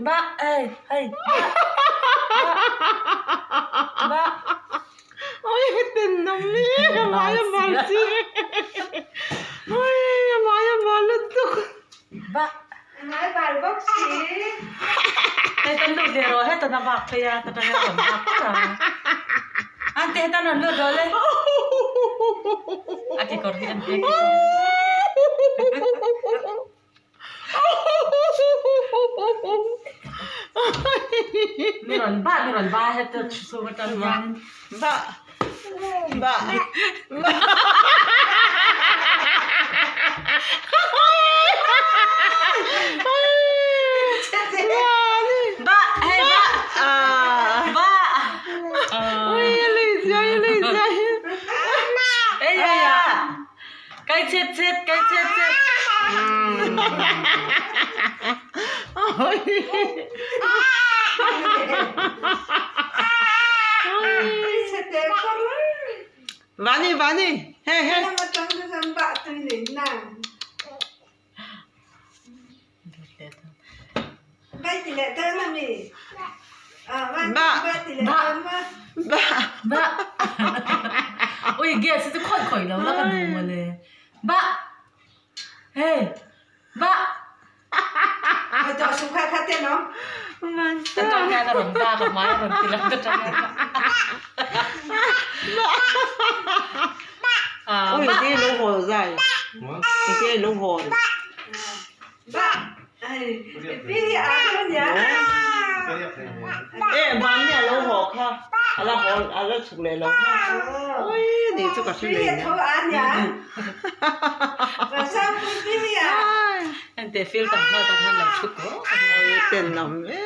Ba ê hey ba ba Ôi tình nằm mi mãi mãi chi Ôi mãi mãi lu tuk ba Ngai bal bawk si. Hei kan lut leh rawh heta na vak phei a ta tanga rawn vak phawt a. An te heta rawn lut rawh le. A kekawr hi an te kekawr. Mi rawn ba mi rawn ba heta chhung atang hian. Ba ba ba. Ba hei ba ba. Ei ya. Kai chet chet kai chet chet. Vani Vani he he. Ba Ba ba ba. Ui gas hi chu khawi khawi lo la ka duh mawle. Ba hei ba. Ka tawng hian a rawn bak a hmai a rawn ti lang ta tang a. Ui ti lo hawl zai. Ti lo hawl. E van nia lo haw kha a la haw a la chhuk leh lo kha ui ni chu ka hre leh nia. Ente filter hnuai tak hian lo thu ko. Ui tenawm em.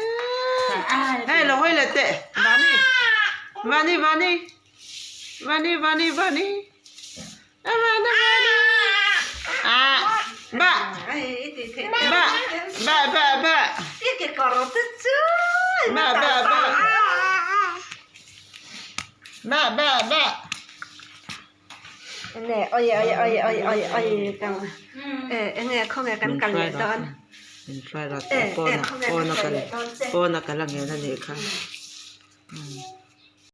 Hei lo hawi leh teh Vani Vani Vani Vani Vani Vani Vani Vani ah ba ba ba ba ba ba ba ba ba ba ba Nge oi oi oi oi oi oi tang e enge khawnge kan kal leh dawn min hruai rat e pawna khawnge pawna kan kal kal leh dawn che pawna kal a ngen a nih kha.